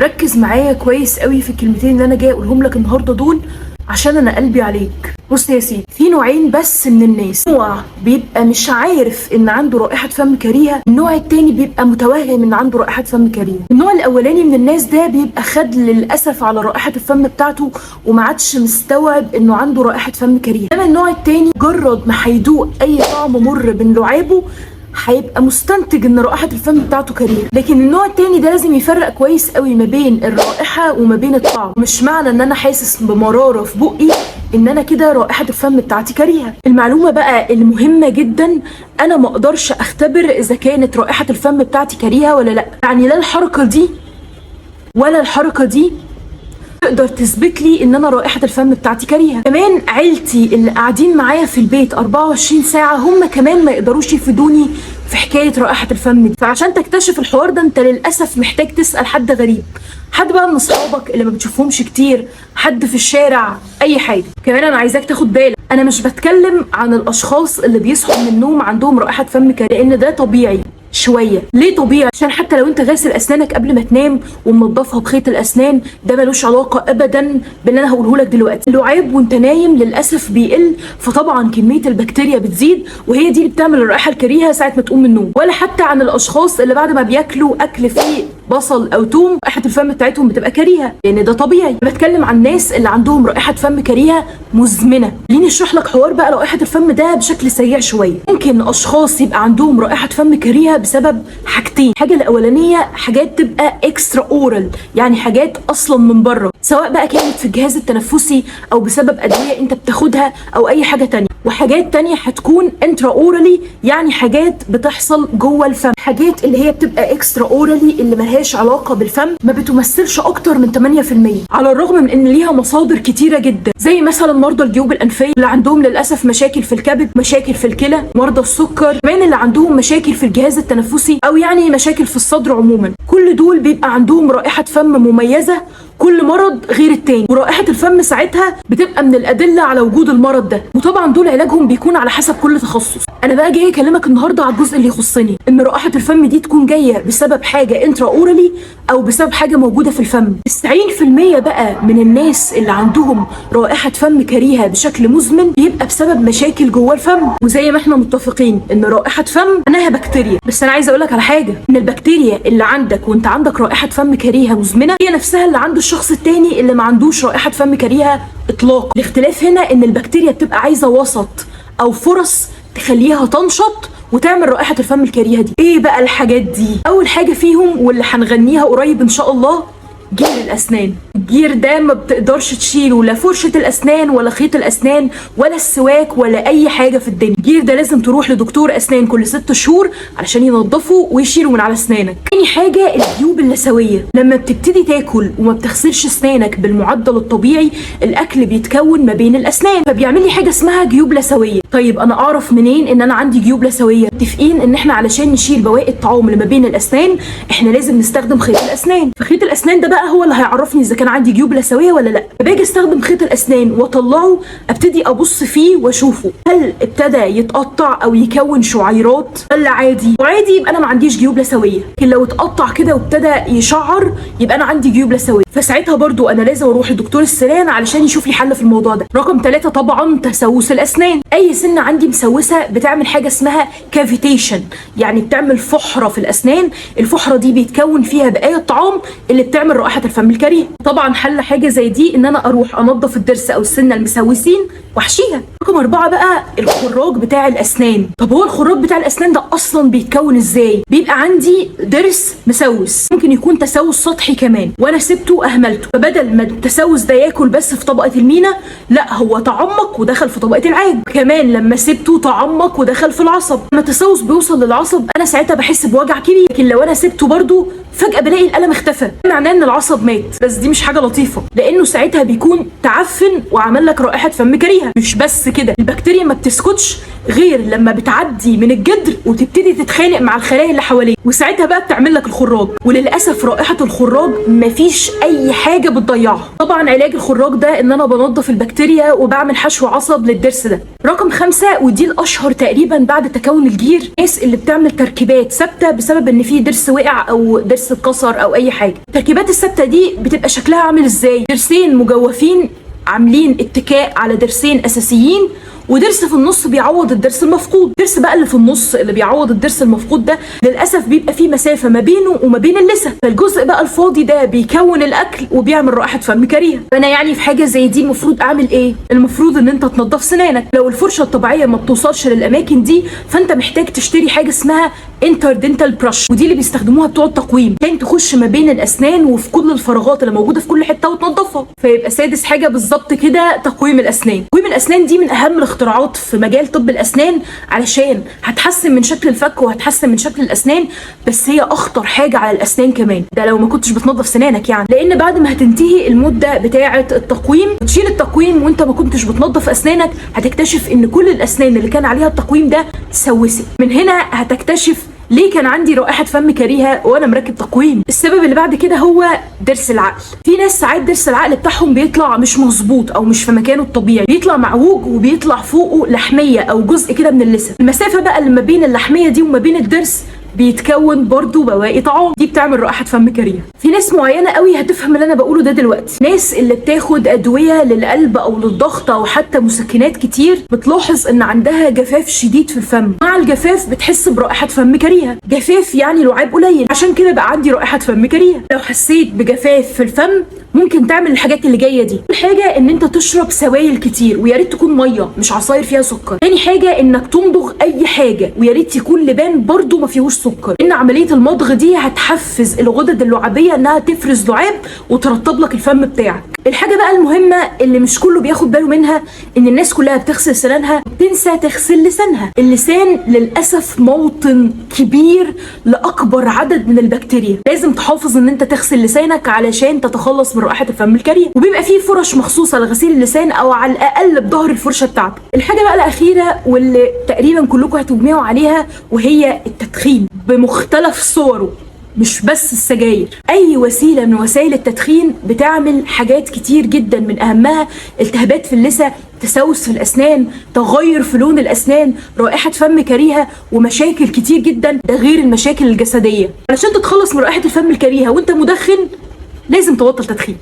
ركز معايا كويس قوي في الكلمتين اللي انا جاي اقولهم لك النهارده دول عشان انا قلبي عليك. بص يا سيدي، في نوعين بس من الناس. نوع بيبقى مش عارف ان عنده رائحة فم كريهة، النوع التاني بيبقى متوهم ان عنده رائحة فم كريهة. النوع الاولاني من الناس ده بيبقى خد للاسف على رائحة الفم بتاعته وما عادش مستوعب انه عنده رائحة فم كريهة. انما النوع التاني مجرد ما هيدوق اي طعم مر من لعابه هيبقى مستنتج ان رائحة الفم بتاعته كريهة. لكن النوع التاني ده لازم يفرق كويس قوي ما بين الرائحة وما بين الطعم. مش معنى ان انا حاسس بمراره في بقي ان انا كده رائحة الفم بتاعتي كريهة. المعلومة بقى المهمة جدا، انا ما اقدرش اختبر اذا كانت رائحة الفم بتاعتي كريهة ولا لا. يعني لا الحركة دي ولا الحركة دي تقدر تثبت لي ان انا رائحة الفم بتاعتي كريهة. كمان عيلتي اللي قاعدين معايا في البيت 24 ساعة هم كمان ما يقدروش يفيدوني في حكاية رائحة الفم دي. فعشان تكتشف الحوار ده انت للاسف محتاج تسال حد غريب، حد بقى من اصحابك اللي ما بتشوفهمش كتير، حد في الشارع، اي حاجة. كمان انا عايزاك تاخد بالك، انا مش بتكلم عن الاشخاص اللي بيصحوا من النوم عندهم رائحة فم كريهة، لان ده طبيعي شوية. ليه طبيعي؟ عشان حتى لو انت غاسل اسنانك قبل ما تنام ومنضفها بخيط الاسنان، ده ملوش علاقة ابدا باللي انا هقوله لك دلوقتي. اللعاب وانت نايم للاسف بيقل، فطبعا كمية البكتيريا بتزيد، وهي دي اللي بتعمل الرائحة الكريهة ساعة ما تقوم من النوم. ولا حتى عن الاشخاص اللي بعد ما بياكلوا اكل فيه بصل او توم رائحة الفم بتاعتهم بتبقى كريهة، لان ده طبيعي. بتكلم عن الناس اللي عندهم رائحة فم كريهة مزمنة. خليني اشرح لك حوار بقى رائحة الفم ده بشكل سريع شوية. ممكن اشخاص يبقى عندهم رائحة فم كريهة بسبب حاجتين. الحاجة الاولانية حاجات تبقى extra oral، يعني حاجات اصلا من بره، سواء بقى كانت في الجهاز التنفسي او بسبب ادوية انت بتاخدها او اي حاجة تانية. وحاجات تانية هتكون intra orally، يعني حاجات بتحصل جوه الفم. حاجات اللي هي بتبقى extra orally اللي ملهاش علاقة بالفم ما بتمثلش اكتر من 8%، على الرغم من ان ليها مصادر كتيرة جدا، زي مثلا مرضى الجيوب الانفيه اللي عندهم للاسف مشاكل في الكبد، مشاكل في الكلى، مرضى السكر، كمان اللي عندهم مشاكل في الجهاز التنفسي او يعني مشاكل في الصدر عموما. كل دول بيبقى عندهم رائحة فم مميزة، كل مرض غير التاني، ورائحة الفم ساعتها بتبقى من الأدلة على وجود المرض ده. وطبعا دول علاجهم بيكون على حسب كل تخصص. أنا بقى جاي أكلمك النهاردة على الجزء اللي يخصني، إن رائحة الفم دي تكون جاية بسبب حاجة intra orally أو بسبب حاجة موجودة في الفم. 90% بقى من الناس اللي عندهم رائحة فم كريهة بشكل مزمن بيبقى بسبب مشاكل جوه الفم. وزي ما احنا متفقين إن رائحة فم معناها بكتيريا، بس أنا عايزة أقولك على حاجة، إن البكتيريا اللي عندك وأنت عندك رائحة فم كريهة مزمنة هي نفسها اللي عند الشخص التاني اللي ما عندوش رائحة فم كريهة اطلاقا. الاختلاف هنا ان البكتيريا بتبقى عايزة وسط او فرص تخليها تنشط وتعمل رائحة الفم الكريهة دي. ايه بقى الحاجات دي؟ اول حاجة فيهم واللي هنغنيها قريب ان شاء الله، جير الاسنان. الجير ده ما بتقدرش تشيله لا فرشة الاسنان ولا خيط الاسنان ولا السواك ولا اي حاجة في الدنيا. الجير ده لازم تروح لدكتور اسنان كل 6 شهور علشان ينظفه ويشيله من على اسنانك. تاني حاجة الجيوب اللثوية. لما بتبتدي تاكل وما بتغسلش اسنانك بالمعدل الطبيعي، الاكل بيتكون ما بين الاسنان، فبيعمل لي حاجة اسمها جيوب لثوية. طيب انا اعرف منين ان انا عندي جيوب لثوية؟ متفقين ان احنا علشان نشيل بواقي الطعام اللي ما بين الاسنان احنا لازم نستخدم خيط الاسنان. فخيط الاسنان ده بقى هو اللي هيعرفني اذا كان عندي جيوب لثويه ولا لا. باجي استخدم خيط الاسنان واطلعه، ابتدي ابص فيه واشوفه هل ابتدى يتقطع او يكون شعيرات ولا عادي. وعادي يبقى انا ما عنديش جيوب لثويه، لكن لو اتقطع كده وابتدى يشعر يبقى انا عندي جيوب لثويه. فساعتها برضو انا لازم اروح لدكتور السنان علشان يشوف لي حل في الموضوع ده. رقم 3 طبعا تسوس الاسنان. اي سنة عندي مسوسه بتعمل حاجة اسمها cavitation، يعني بتعمل فحره في الاسنان. الفحره دي بيتكون فيها بقايا الطعام اللي بتعمل رائحة الفم الكريهة. طبعا حل حاجة زي دي ان انا اروح انظف الضرس او السنة المسوسين واحشيها. رقم 4 بقى الخراج بتاع الاسنان. طب هو الخراج بتاع الاسنان ده اصلا بيتكون ازاي؟ بيبقى عندي ضرس مسوس، ممكن يكون تسوس سطحي كمان، وانا سبته اهملته، فبدل ما التسوس ده ياكل بس في طبقه المينا، لا هو تعمق ودخل في طبقه العاج. كمان لما سبته تعمق ودخل في العصب. لما التسوس بيوصل للعصب انا ساعتها بحس بوجع كبير، لكن لو انا سبته برده فجأة بلاقي الألم اختفى، معناه ان العصب مات. بس دي مش حاجة لطيفة، لأنه ساعتها بيكون تعفن وعمل لك رائحة فم كريهة. مش بس كده، البكتيريا ما بتسكتش غير لما بتعدي من الجدر وتبتدي تتخانق مع الخلايا اللي حواليه، وساعتها بقى بتعمل لك الخراج. وللأسف رائحة الخراج مفيش أي حاجة بتضيعها. طبعا علاج الخراج ده ان انا بنظف البكتيريا وبعمل حشو عصب للضرس ده. رقم 5 ودي الاشهر تقريبا بعد تكون الجير، الناس اللي بتعمل تركيبات ثابتة بسبب ان في ضرس وقع او ضرس ضرس اتكسر او اي حاجة. التركيبات الثابتة دي بتبقى شكلها عامل ازاي؟ ضرسين مجوفين عاملين اتكاء على ضرسين اساسيين، وضرس في النص بيعوض الضرس المفقود. الضرس بقى اللي في النص اللي بيعوض الضرس المفقود ده للاسف بيبقى فيه مسافة ما بينه وما بين اللثة، فالجزء بقى الفاضي ده بيكون الاكل وبيعمل رائحة فم كريهة. فانا يعني في حاجة زي دي المفروض اعمل ايه؟ المفروض ان انت تنظف سنانك. لو الفرشة الطبيعية ما بتوصلش للاماكن دي فانت محتاج تشتري حاجة اسمها interdental brush، ودي اللي بيستخدموها بتوع التقويم عشان تخش ما بين الاسنان وفي كل الفراغات اللي موجودة في كل حتة وتنظفها. فيبقى سادس حاجة بالظبط كده تقويم الاسنان. تقويم الاسنان دي من اهم الاختراعات في مجال طب الاسنان، علشان هتحسن من شكل الفك وهتحسن من شكل الاسنان، بس هي اخطر حاجة على الاسنان كمان، ده لو ما كنتش بتنظف سنانك يعني، لان بعد ما هتنتهي المدة بتاعه التقويم وتشيل التقويم وانت ما كنتش بتنظف اسنانك، هتكتشف ان كل الاسنان اللي كان عليها التقويم ده سوست. من هنا هتكتشف ليه كان عندي رائحة فم كريهة وانا مركب تقويم. السبب اللي بعد كده هو ضرس العقل. في ناس ساعات ضرس العقل بتاعهم بيطلع مش مظبوط او مش في مكانه الطبيعي، بيطلع معوج وبيطلع فوقه لحمية او جزء كده من اللثة. المسافة بقى اللي ما بين اللحمية دي وما بين الضرس بيتكون برضو بواقي طعام، دي بتعمل رائحة فم كريهة. في ناس معينة قوي هتفهم اللي انا بقوله ده دلوقتي، ناس اللي بتاخد ادوية للقلب او للضغط او حتى مسكنات كتير، بتلاحظ ان عندها جفاف شديد في الفم. مع الجفاف بتحس برائحة فم كريهة، جفاف يعني لعاب قليل، عشان كده بقى عندي رائحة فم كريهة. لو حسيت بجفاف في الفم ممكن تعمل الحاجات اللي جاية دي. اول حاجة ان انت تشرب سوائل كتير، ويا ريت تكون مية مش عصاير فيها سكر. تاني حاجة انك تمضغ اي حاجة، ويا ريت يكون لبان برضو ما فيهوش سكر، ان عملية المضغ دي هتحفز الغدد اللعابيه انها تفرز لعاب وترطب لك الفم بتاعك. الحاجة بقى المهمة اللي مش كله بياخد باله منها، ان الناس كلها بتغسل سنانها وبتنسى تغسل لسانها. اللسان للاسف موطن كبير لاكبر عدد من البكتيريا، لازم تحافظ ان انت تغسل لسانك علشان تتخلص من رائحة الفم الكريهة. وبيبقى فيه فرش مخصوصة لغسيل اللسان او على الاقل بظهر الفرشة بتاعتك. الحاجة بقى الاخيرة واللي تقريبا كلكم هتجمعوا عليها، وهي التدخين بمختلف صوره، مش بس السجاير. اي وسيلة من وسائل التدخين بتعمل حاجات كتير جدا، من اهمها التهابات في اللثة، تسوس في الاسنان، تغير في لون الاسنان، رائحة فم كريهة، ومشاكل كتير جدا، ده غير المشاكل الجسدية. علشان تتخلص من رائحة الفم الكريهة وانت مدخن لازم تبطل تدخين.